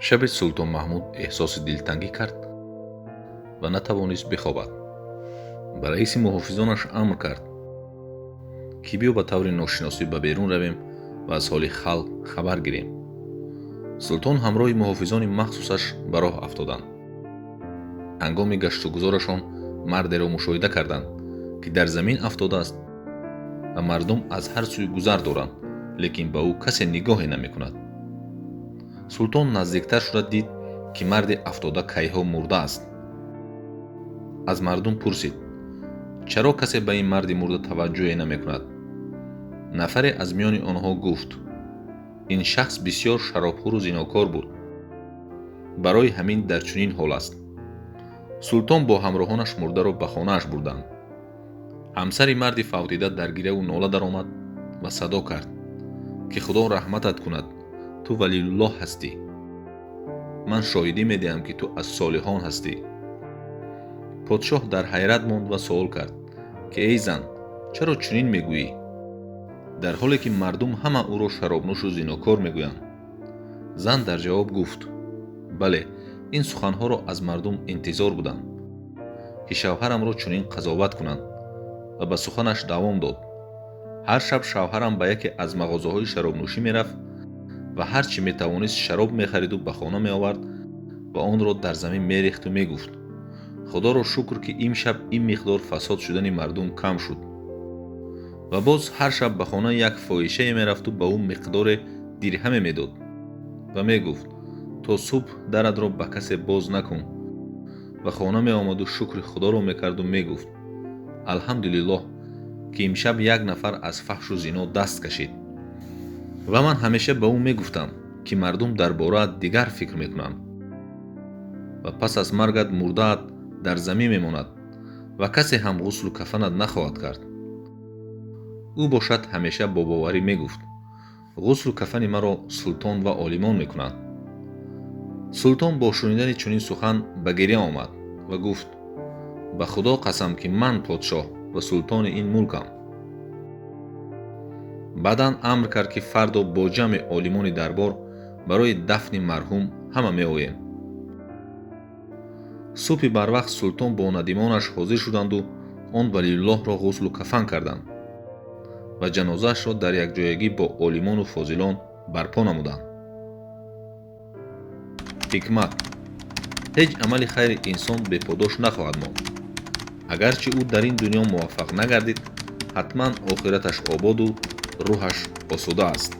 Шаби Султон Маҳмуд эҳсоси дилтангӣ кард ва натавонист бихобад. Ба раиси муҳофизонаш амр кард, ки биё, ба таври ношиносӣ ба берун равем ва аз ҳоли халқ хабар гирем. Султон ҳамроҳи муҳофизони махсусаш ба роҳ афтоданд. Ҳангоми гаштугузорашон мардеро мушоҳида карданд, ки дар замин афтодааст ва мардум аз ҳар сӯй гузар доранд, лекин ба ӯ касе нигоҳе намекунад. Султон наздиктар шуда дид, ки марди афтода кайҳо мурдааст. Аз мардум пурсид, чаро касе ба ин марди мурда таваҷҷӯҳе намекунад. Нафаре аз миёни онҳо гуфт: «Ин шахс бисёр шаробхӯру зинокор буд, барои ҳамин дар чунин ҳол аст». Султон бо ҳамроҳонаш мурдаро ба хонааш бурданд. Ҳамсари марди фавтида дар гиряву нола даромад ва садо кард, ки «Худо раҳматат кунад, ту валиуллоҳ ҳастӣ, ман шоҳидӣ медиҳам, ки ту аз солиҳон ҳастӣ». Подшоҳ дар ҳайрат монд ва суол кард, ки «Эй зан, чаро чунин мегӯӣ, дар ҳоле ки мардум ҳама ӯро шаробнӯшу зинокор мегӯянд?» Зан дар ҷавоб гуфт: «Бале, ин суханҳоро аз мардум интизор будам, ки шавҳарамро чунин қазоват кунанд». Ва ба суханаш давом дод: «Ҳар шаб шавҳарам ба яке аз мағозаҳои шаробнӯшӣ мерафт ва ҳар чӣ метавонист, шароб мехариду ба хона меовард ва онро дар замин мерехту мегуфт: „Худоро шукр, ки имшаб ин миқдор фасод шудани мардум кам шуд“. Ва боз ҳар шаб ба хонаи як фоҳишае мерафту ба ӯ миқдоре дирҳаме медод ва мегуфт: „То субҳ даратро ба касе боз накун“. Ба хона меомаду шукри Худоро мекарду мегуфт: „Алҳамдулиллоҳ, ки имшаб як нафар аз фаҳшу зино даст кашид“. Ва ман ҳамеша ба ӯ мегуфтам, ки мардум дар бораат дигар фикр мекунанд ва пас аз маргат мурдаат дар замин мемонад ва касе ҳам ғуслу кафанат нахоҳад кард. Ӯ бошад, ҳамеша бо боварӣ мегуфт: „Ғуслу кафани маро султон ва олимон мекунанд“». Султон бо шунидани чунин сухан ба гиря омад ва гуфт: «Ба Худо қасам, ки ман подшоҳ ва султони ин мулкам». Баъдан амр кард, ки фардо бо ҷамъи олимони дарбор барои дафни марҳум ҳама меоем. Субҳи барвақт султон бо надимонаш ҳозир шуданду он валиуллоҳро ғуслу кафан карданд ва ҷанозаашро дар якҷоягӣ бо олимону фозилон барпо намуданд. Ҳикмат: ҳеҷ амали хайри инсон беподош нахоҳад монд. Агарчи ӯ дар ин дунё муваффақ нагардид, ҳатман охираташ ободу рӯҳаш осуда аст.